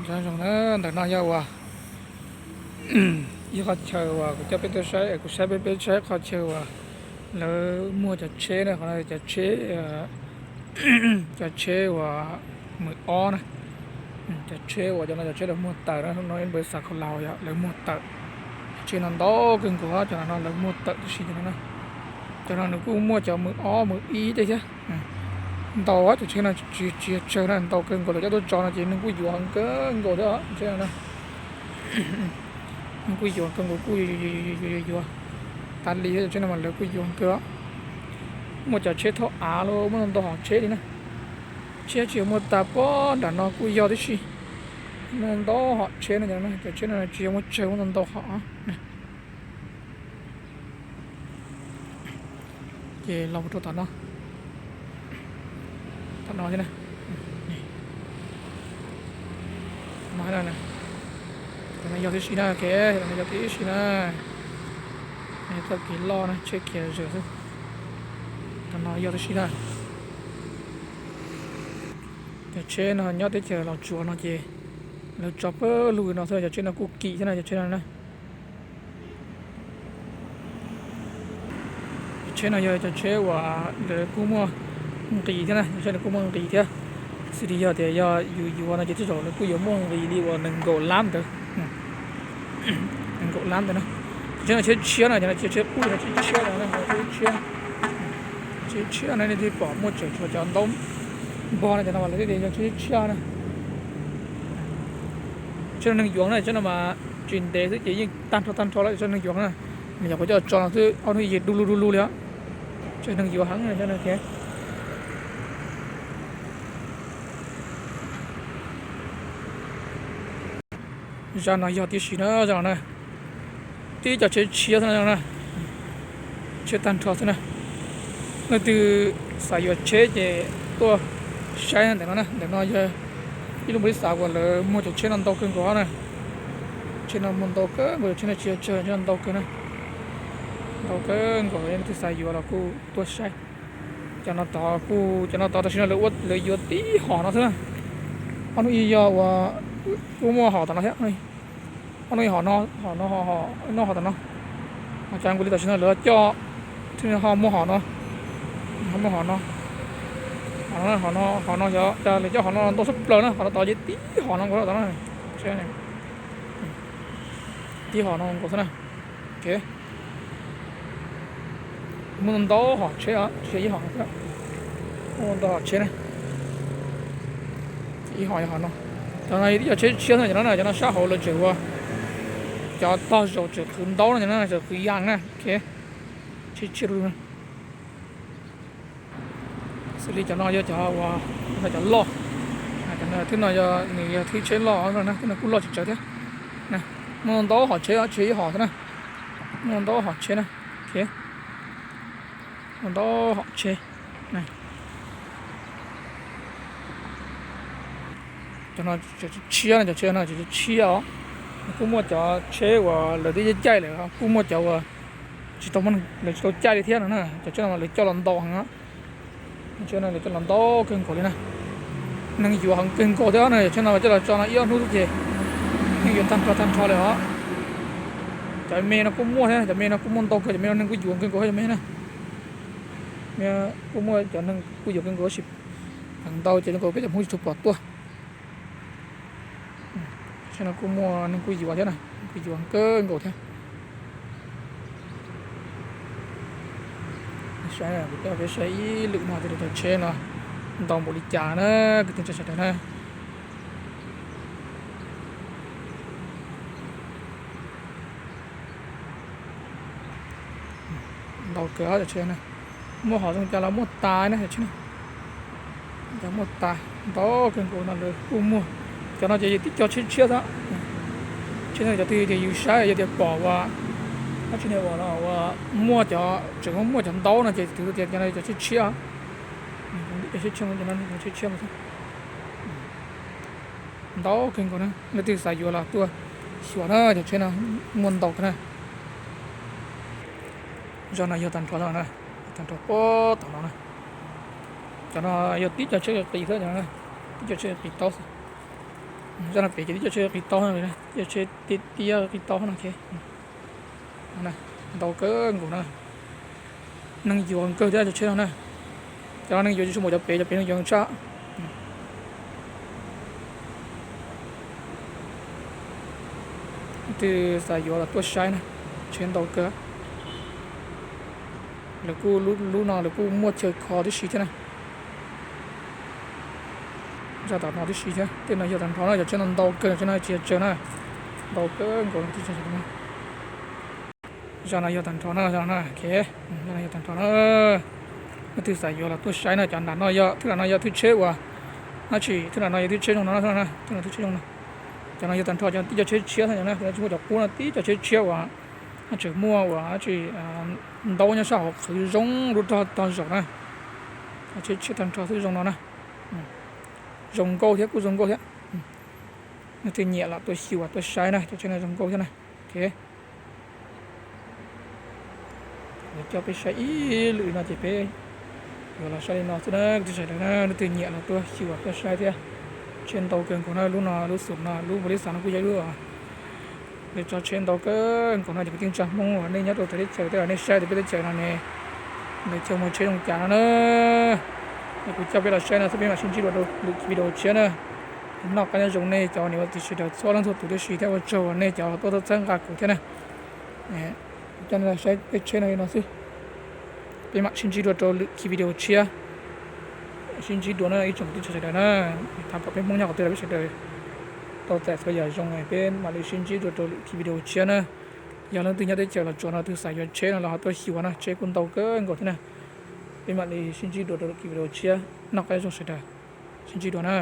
Zoo zoo na, ntawm no yog uas ib qhov chaw uas kuv coj peb tuaj saib, kuv saib peb, peb saib qhov chaw uas lawv muag cov tsheb na, qhov no cov tsheb, cov tsheb uas mws ob na, cov tsheb uas cov no cov tsheb lawv muag tawm na, no npawb xav khaus laus yog lawv muag tawm. Tsheb no ntau kawg nkaus, cov no lawv muag tawm tib si cov no na. Cov no nws kuj muaj cov mws ob mws ib tej thiab. Ntau cov tsheb no tsis, tsis yog tsawg na, ntau kawg nkaus, lawv coj tuaj tso no ces neeg kuj yuav heev kawg nkaus thiab tsheb no na. Neeg kuj yuav kawg nkaus, kuj yuav yuav tas li thiab, cov tsheb no mas lawv kuj yuav kawg. Muaj cov tsheb thauj av los muaj ntau hom tsheb li na. Tsheb tsis yog muaj tas pob nram no kuj yog tib si. Muaj ntau hom tsheb no, cov tsheb no tsis yog muaj tsawg, muaj ntau hom. Ces los rau tom no, tom no thiab na. Tom no, tom no yog tib si na, ok, tom no yog tib si na. Txoj kev loj na, tsheb khiav zom xwb. Tom no yog tib si na. Cov tsheb no nyob teb chaws Los Tsuas no ces lawv tso pawg lug no xwb, cov tsheb no kuj kim thiab na, cov tsheb no na. Cov tsheb no yog cov tsheb uas lawv kuj muaj nqis thiab na, cov tsheb no kuj muaj nqis thiab. Xws li yog tias yog yus yuav no ces tej zaum lawv kuj yuav muaj nqis li uas nees nkaum lab ntawd. Nees nkaum lab ntawd na. Cov tsheb no tsheb tshiab na, cov no tsheb qub, tsheb tshiab no, tsheb tshiab. Tsheb tshiab no nej twb pom muaj tseem tshuav cov ntaub npog no, cov no mas lawv thiaj tias yog tsheb tshiab na. Tsheb no neeg yuav na, tsheb no mas tsis ntev xwb ces yeej tag nrho tag nrho lawm, tsheb neeg yuav na. Mas yog kuv coj tso no xwb, ob hnub yig du lug du lug li os. Tsheb neeg yuav heev na, tsheb no. Zaj no yog tib si na, zaj no na, tib cov tsheb tshiab xwb na, tshiab tag nrho xwb na. Leej twg xav yuav tsheb ces tuaj saib ntawm no na, ntawm no yog ib lub npawb xav uas lawv muag cov tsheb no ntau kawg nkaus na. Tsheb no muag ntau kawg nkaus, tsheb no tsis yog tsawg, tsheb no ntau kawg na. Ntau kawg nkaus, leej twg xav yuav los kuj tuaj saib. Cov no tod kuj, cov no tod tam sim no lawv yuav tib hom no xwb na. Ob hnub ib yog uas kuj muaj hom tom no thiab. Ob hnub ib hom no, hom no, hom no, hom tom no. Ho cas nkaus li tam sim no lawv coj, ho muaj hom no, ho muaj hom no, hom no, hom no, hom no xyov cas lawv coj hom no ntau tshaj plaws na, hom no tod ces tib hom no nkaus tom no. Tib hom no nkaus xwb na. Muaj ntau hom tsheb os, tsis yog ib hom no xwb. Muaj ntau hom tsheb na. Ib hom yog hom no. Cov no tib cov tsheb tshiab xwb na, cov no na, cov no sab hauv lawv tseem ua, cov tog zaum tseem qhwv ntaub no, cov no tseem qhwv yas na. Tsheb tshiab lug na. Xws li cov no yog cov uas, cov loj. Cov no thwb no yog nws yog thwb tsheb loj no na, thwb no kuj loj tsis tsawg thiab. Muaj ntau hom tsheb, tsis yog ib hom xwb na. Muaj ntau hom tsheb na. Muaj ntau hom tsheb. Cov no tshiab, cov tsheb no tshiab os. Kuj muaj cov tsheb uas lawv twb caij lawm, kuj muaj cov uas tsis tau, lawv tsis tau caij li thiab no na. Cov tsheb no lawv coj los ntau heev. Tsheb no lawv coj los ntau kawg nkaus li na. Neeg yuav heev kawg nkaus thiab na, cov tsheb no coj los tso no ib ob hnub xwb ces neeg yuav tag nrho tag nrho li os. Cov me no kuj muaj thiab, cov me no kuj muaj ntau kawg, cov me no neeg kuj yuav kawg nkaus cov me na. Kuj muaj cov neeg kuj yuav kawg nkaus tab sis feem ntau ces zoo nkaus peb cov Hmoob tsis tshua pom tuaj. Tsheb no kuj muaj neeg kuj yuav thiab na, kuj yuav kawg nkaus thiab. Saib, kuv coj peb saib ib lwm no tias cov tsheb no ntau npaum li cas na, kwv tij sawv daws na. Ntau kawg cov tsheb na, muaj hom zoo cas los muaj tas na cov tsheb na. Cov muaj tas ntau kawg nkaus no lawv kuj muag. Cov no ces yog tib co tsheb tshiab xwb. Tsheb no cov twg tias yus saib yog tias pom uas dab tsi ne uas no uas muaj cov, tseem muaj cov ntaub no ces tus tias cov no cov tsheb tshiab. Cov tsheb tshiab no, cov no tsheb tshiab xwb. Ntau kawg nkaus na, leej twg xav yuav los tuaj xyuas na, cov tsheb no muaj ntau kawg na. Zaj no yog tag nrho, tag nrho puag tom no na. Cov no yog tib co tsheb qis xwb, cov no tib co tsheb qis taub xwb. Zaj no pem ces tib cov tsheb qis taub, tib cov tsheb tiaj tiaj qis taub no. Ntau kawg nkaus na. Neeg yuav kawg thiab cov tsheb no na. Cov no neeg yuav tsis tshua npaum cov pem, cov pem neeg yuav tshaj. Leej twg xav yuav los tuaj saib na, tsheb ntau kawg. Lawv kuj, lub no lawv kuj muaj chaw kho tib si thiab na. Zaj tom no tib si thiab, tej no yog tag nrho na, cov tsheb no ntau kawg, cov tsheb no tsis yog tsawg na, ntau kawg nkaus. Zaj no yog tag nrho na, zaj no na, zaj no yog tag nrho na. Leej twg xav yuav los tuaj saib na, cov nram no yog, thwj nram no yog thwj tsheb uas, dab tsi, thwj nram no yog thwj tsheb zoo no, thwj no, thwj no thwj tsheb zoo no. Cov no yog tag nrho cov tib cov tsheb tshiab thiab no na, kuv tsis muaj cov qub no, tib cov tsheb tshiab uas tseem muaj uas dab tsi ntaub nyob sab hauv qhwv zoo lub rog tog zaum na. Cov tsheb tshiab tag nrho xwb zoo no na. Zoo nkauj thiab, kuj zoo nkauj thiab. Leej twg nyiam los tuaj xyuas tuaj saib na, cov tsheb no zoo nkauj thiab na. Coj peb saib ib lwm no ces peb yuav los saib li no xwb na kwv tij sawv daws na. Leej twg nyiam los tuaj xyuas tuaj saib thiab. Tsheb ntau kawg nkaus na, lub no lub xum no lub npaus lis xaj no kuj yog ib lub lawv tso tsheb ntau kawg nkaus no ces kwv tij neej tsa Hmoob uas nej nyob rau txawv teb chaws tej los nej saib tias peb teb chaws no ne, lawv chaw muag tsheb zoo cas no na. Es kuv coj peb los saib no xwb, peb mam sib ntsib dua rau lwm video tshiab na. Noj qab nyob zoo nej cov niam ua txiv sawv daws txhua leej txhua tus tib si thiab ua tsaug uas nej cov tuaj txhawb nqa kuv thiab na. Kuv coj nej los saib tej tsheb no li no xwb. Peb mam sib ntsib dua rau lwm video tshiab. Sib ntsib dua na ib tsoom kwv tij sawv daws na. Thov kom peb Hmoob nyob qhov twg los peb sawv daws tau txais txhua yam zoo, peb mam li sib ntsib dua rau lwm video tshiab na. Yog leej twg nyob teb chaws Los Tsuas no twg xav yuav tsheb no los ho tuaj xyuas na, tsheb kuj ntau kawg nkaus thiab na. Peb mam li sib ntsib dua rau lwm video tshiab, noj qab nyob zoo sawv daws, sib ntsib dua na.